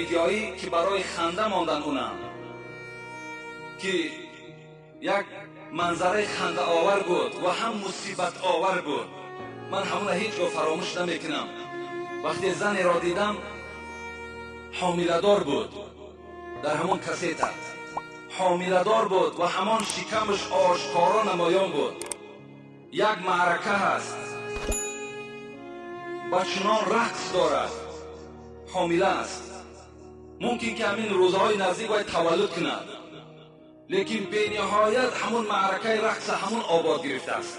видеоӣ ки барои ханда мондан унам ки як манзараи хандаовар буд ва ҳам мусибатовар буд. Ман ҳамона ҳеҷ гоҳ фаромӯш намекунам. Вақте занеро дидам, ҳомиладор буд, дар ҳамон касета ҳомиладор буд ва ҳамон шикамаш ошкоро намоён буд. Як маърака ҳаст ва чунон рақс дорад, ҳомила аст, мумкин ки ҳамин рӯзҳои наздик вай таваллуд кунад, лекин бениҳоят ҳамун маъракаи рақса ҳамун обод гирифтааст,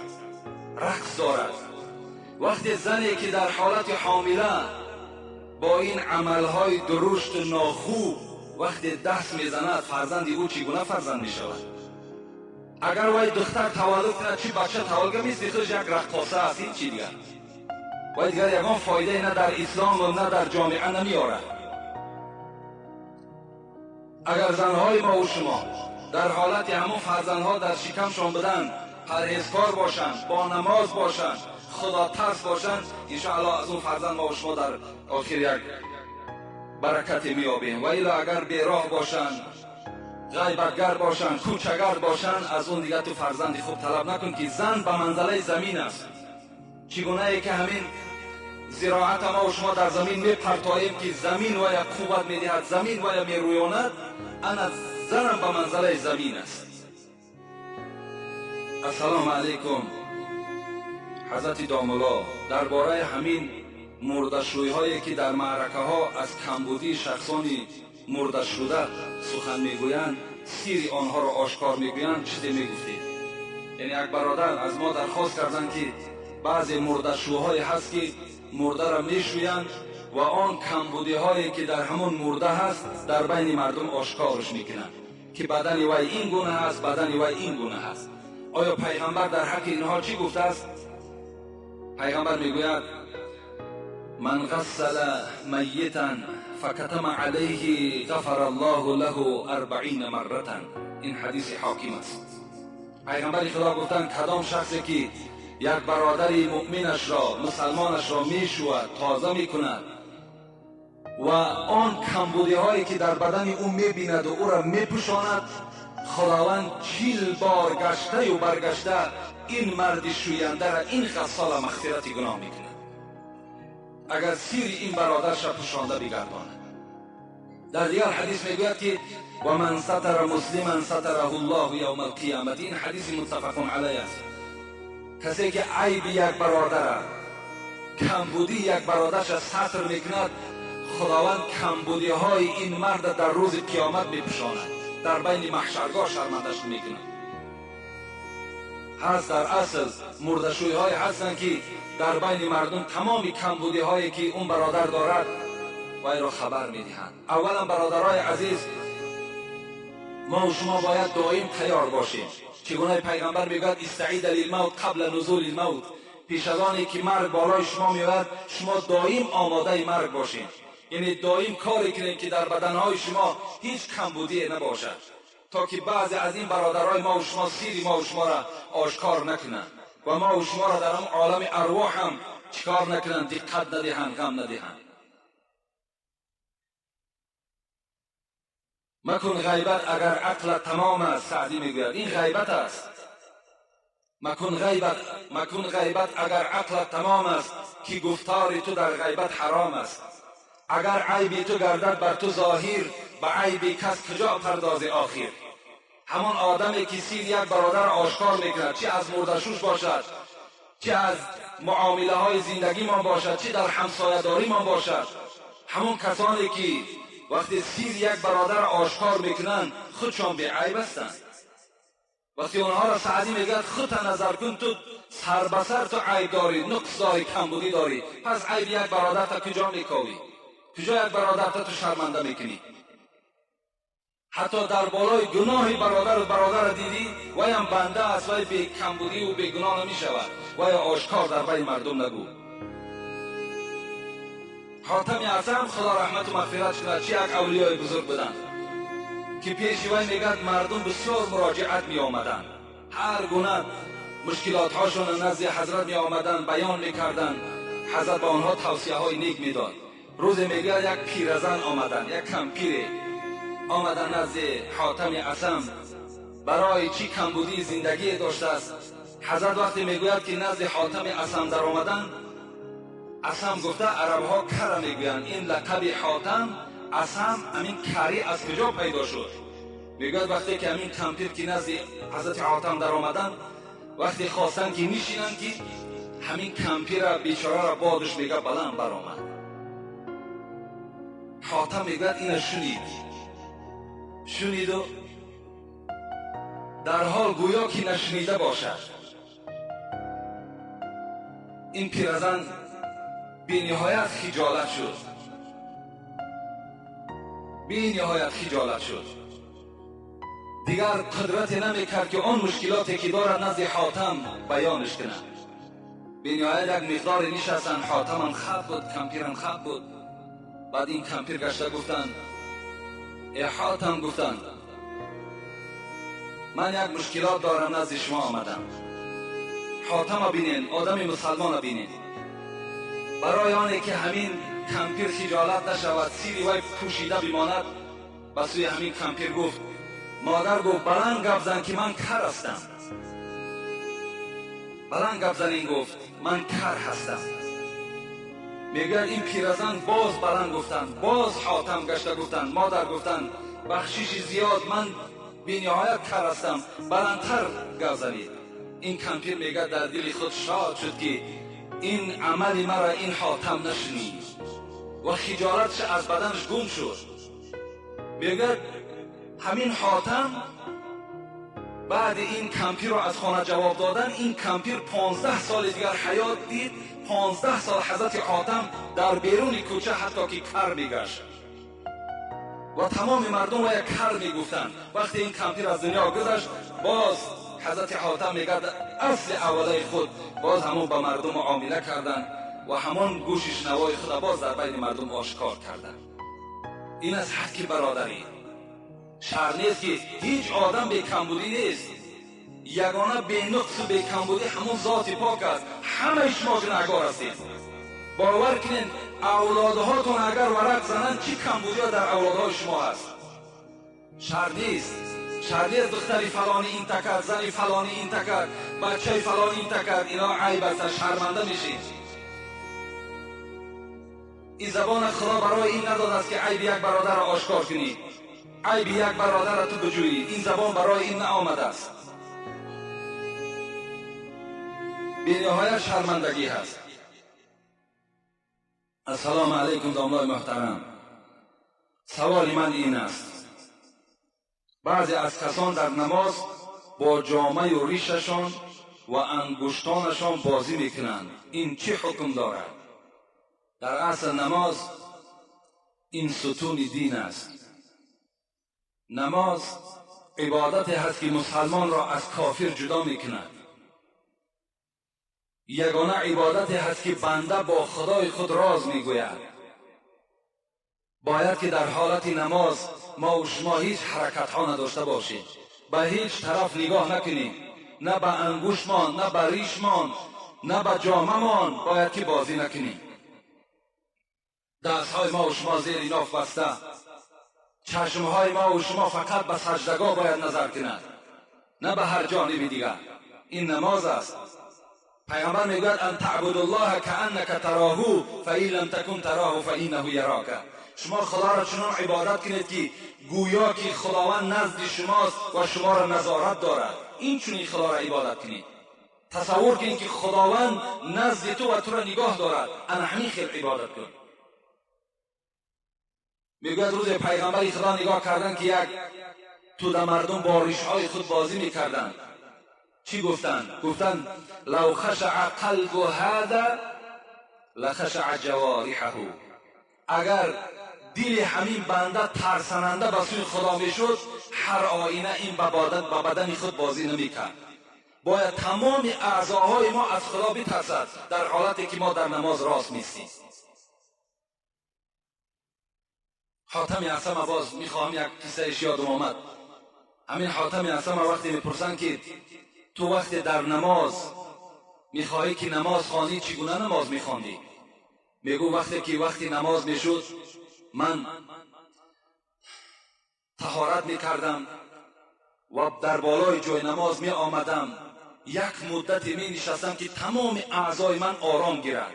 рақс дорад. Вақте зане ки дар ҳолати ҳомила бо ин амалҳои дурушту нохуб вақте даст мезанад, фарзанди ӯ чӣ гуна фарзанд мешавад? Агар вай духтар таваллуд кунад, чӣ бача таваллуд кунад, мисли худаш як раққоса аст, ҳеҷ чи дигар. Вай дигар ягон фоидае на дар ислому на дар ҷомеа намеорад. Агар занҳои мову шумо дар ҳолати ҳамон фарзандҳо дар шикамшон буданд, парҳезкор бошанд, бо намоз бошанд, худотарс бошанд, иншоаллоҳ аз он фарзанд мову шумо дар охир як баракате меёбем. Ва илло агар бероҳ бошанд, ғайбатгар бошанд, кӯчагард бошанд, аз он дигар ту фарзанди хуб талаб накун, ки зан ба манзалаи замин аст. Чӣ гунае ки ҳамин зироата мо шумо дар замин мепартоем, ки замин вая қувват медиҳад, замин вая мерӯёнад, ана занам ба манзалаи замин аст. Ассалому алайкум, ҳазрати домулло, дар бораи ҳамин мурдашӯйҳое ки дар маъракаҳо аз камбудии шахсони мурдашуда сухан мегӯянд, сири онҳоро ошкор мегӯянд, чизе мегуфтед? Яъне як бародар аз мо дархост карданд, ки баъзе мурдашӯҳое ҳаст, ки мурдаро мешӯянд ва он камбудиҳое ки дар ҳамон мурда ҳаст, дар байни мардум ошкорш мекунанд, ки бадани вай ин гуна ҳаст, бадани вай ин гуна ҳаст. Оё пайғамбар дар ҳаққи инҳо чӣ гуфтааст? Пайғамбар мегӯяд: من غسل میتا فکتم علیه غفر الله له 40 مرة. این حدیث حاکم است. پیغمبر خدا گفتند کدام شخصی که یک برادر مؤمنش را، مسلمانش را میشود، تازه میکند و آن کمبودی هایی که در بدن او میبیند و او را میپوشاند، خداوند 40 بار گشته و برگشته این مرد شوینده را، این غسال، مغفرت گناه میکند، اگر سیر این برادرش را پوشانده بگرداند. در دیگر حدیث میگوید که و من ستر مسلما ستره الله یوم القیامت. این حدیث متفق علیه است. کسی که عیب یک برادر، کمبودی یک برادرش را ستر میکند، خداوند کمبودی های این مرد در روز قیامت میپوشاند، در بین محشرگاه شرمندش میکند. هست در اصل مردشوی های هستند که در بین مردم تمامی کمبودی هایی که اون برادر دارد وی را خبر میدهند. اولا برادرای عزیز، ما و شما باید دائم تیار باشیم. چگونه پیغمبر میگوید استعد للموت قبل نزول الموت، پیش از آنی که مرگ بالای شما میآید، شما دائم آماده مرگ باشین. یعنی دائم کاری کنید که در بدنهای شما هیچ کمبودی نباشد، تا که بعضی از این برادرای ما و شما سیری ما و شما را آشکار نکنند و ما و شما را در آن عالم ارواح هم چیکار نکنند، دقت ندهند، غم ندهند. مکن غیبت اگر عقل تمام است. سعدی میگوید این غیبت است. مکن غیبت، مکن غیبت اگر عقل تمام است، که گفتار تو در غیبت حرام است. اگر عیبی تو گردد بر تو ظاهر، به عیب کس کجا پرداز آخر. همان آدمی که سیر یک برادر آشکار میکند، چه از مردشوش باشد، چه از معامله های زندگی ما باشد، چه در همسایه داری ما باشد، همون کسانی که وقتی سیر یک برادر آشکار میکنند، خودشان بی عیب هستند. وقتی اونها را سعدی میگه خودت نظر کن، تو سر به سر تو عیب داری، نقص داری، کمبودی داری، پس عیب یک برادر تا کجا میکاوی؟ کجا یک برادر تا تو شرمنده میکنی؟ حتی در بالای گناه برادر و برادر دیدی، وی هم بنده است، وی به کمبودی و به گناه نمی شود، وی آشکار در بین مردم نگو. حاتم اعظم، خدا رحمت و مغفرت کند، چه یک اولیای بزرگ بودند که پیش وی میگد مردم بسیار مراجعت می آمدند، هر گونه مشکلات هاشون نزد حضرت می آمدند، بیان میکردند، حضرت به آنها توصیه های نیک میداد. Рӯзе мегӯяд, як пиразан омаданд, як кампире омаданд назди Ҳотами Асам. Барои чӣ камбудии зиндагие доштааст? Ҳазрат вақте мегӯяд, ки назди Ҳотами Асам даромаданд, Асам гуфта арабҳо кара мегӯянд. Ин лақаби Ҳотам Асам, ҳамин карӣ аз куҷо пайдо шуд? Мегӯяд, вақте ки ҳамин кампир ки назди ҳазрати Ҳотам даромаданд, вақте хостанд ки нишинанд, ки ҳамин кампира бечорара бодаш мега баланд баромад. Ҳотам мегӯяд, ина шунид, шуниду дарҳол гӯё ки нашунида бошад. Ин пиразан бениҳоят хиҷолат шуд, бениҳоят хиҷолат шуд. Дигар қудрате намекард, ки он мушкилоте ки дорад, назди Ҳотам баёнаш кунад. Бениҳоят як миқдоре нишастанд. Ҳотамам хаб буд, кампирам хаб буд. Баъд ин кампир гашта гуфтанд: «Э Ҳотам, — гуфтанд, — ман як мушкилот дорам, назди шумо омадам». Ҳотама бинен, одами мусалмона бинен. Барои оне ки ҳамин кампир хиҷолат нашавад, сири вай пӯшида бимонад, ба сӯи ҳамин кампир гуфт: «Модар, — гуфт, — баланд гап зан, ки ман кар ҳастам. Баланд гап занин, — гуфт, — ман кар ҳастам». Мегӯяд, ин пиразан боз баланд гуфтанд. Боз Ҳотам гашта гуфтанд: «Модар, — гуфтанд, — бахшиши зиёд, ман бениҳоят кар ҳастам, баландтар гап занед». Ин кампир мегӯяд, дар дили худ шод шуд, ки ин амали мара ин Ҳотам нашунид ва хиҷолатш аз баданаш гум шуд. Мегӯяд, ҳамин Ҳотам баъди ин кампирро аз хона ҷавоб додан, ин кампир 15 соли дигар ҳаёт дид. 15 сол ҳазрати Ҳотам дар беруни кӯча ҳатто ки кар мегашт ва тамоми мардум вая кар мегуфтанд. Вақте ин кампир аз дунё гузашт, боз ҳазрати Ҳотам мегӯяд, асли аввалаи худ боз ҳамон ба мардум муомила карданд ва ҳамон гӯши шунавои худа боз дар байни мардум ошкор карданд. Ин аз ҳаққи бародарӣ. Шарт нест, ки ҳеҷ одам бекамбудӣ нест. Ягона бенуқсу бекамбудӣ ҳамон зоти пок аст. Ҳамаи шумо гунаҳгор ҳастед. Бовар кунед, авлодҳотон агар варақ зананд, чӣ камбудиҳо дар авлодҳои шумо ҳаст. Шарт нест, шарт нест духтари фалонӣ ин такард, зани фалонӣ ин такард, бачаи фалонӣ ин такард. Ино айб аст, шарманда мешед. Ин забона Худо барои ин надодааст, ки айби як бародарро ошкор кунӣ, айби як бародарро ту биҷӯӣ. Ин забон барои ин наомадааст. Бениҳоят шармандагӣ ҳаст. Ассалому алайкум, домлои муҳтарам. Саволи ман ин аст: баъзе аз касон дар намоз бо ҷомаю ришашон ва ангуштонашон бозӣ мекунанд. Ин чӣ ҳукм дорад? Дар асл намоз ин сутуни дин аст. Намоз ибодате ҳаст, ки мусалмонро аз кофир ҷудо мекунад. Ягона ибодате ҳаст, ки банда бо Худои худ роз мегӯяд. Бояд ки дар ҳолати намоз мо шумо ҳеҷ ҳаракатҳо надошта бошем, ба ҳеҷ тараф нигоҳ накунем, на ба ангуштмон, на ба ришмон, на ба ҷомамон бояд ки бозӣ накунем. Дастҳои мо шумо зери ноф баста, чашмҳои мо шумо фақат ба саҷдагоҳ бояд назар кунад, на ба ҳар ҷониби дигар. Ин намоз аст. Пайғамбар мегӯяд: «Ан таъбудуллоҳа кааннака тароҳу, фаин лам такун тароҳу, фаиннаҳу ярока». Шумо Худоро чунон ибодат кунед, ки гӯё ки Худованд назди шумост ва шуморо назорат дорад. Ин чунин Худоро ибодат кунед. Тасаввур кунед, ки Худованд назди ту ва туро нигоҳ дорад. Ана ҳамин хел ибодат кун. Мегӯяд, рӯзе пайғамбари Худо нигоҳ карданд, ки як тӯда мардум бо ришҳои худ бозӣ мекарданд. Чӣ гуфтанд? Гуфтанд: «Лав хашаа қалбу ҳада лахашаа ҷавориҳаҳу». Агар дили ҳамин банда тарсананда ба сӯи Худо мешуд, ҳар оина ин ба бадани худ бозӣ намекард. Бояд тамоми аъзоҳои мо аз Худо битарсад дар ҳолате ки мо дар намоз рост мистем. Ҳотами Асама, боз мехоҳам, як қиссаеш ёдам омад. Ҳамин Ҳотами Асама вақте мепурсанд, ки ту вақте дар намоз мехоҳӣ ки намоз хонӣ, чӣ гуна намоз мехондӣ? Мегӯ, вақте ки вақти намоз мешуд, ман таҳорат мекардам ва дар болои ҷои намоз меомадам, як муддате менишастам, ки тамоми аъзои ман ором гирад.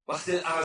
Вақте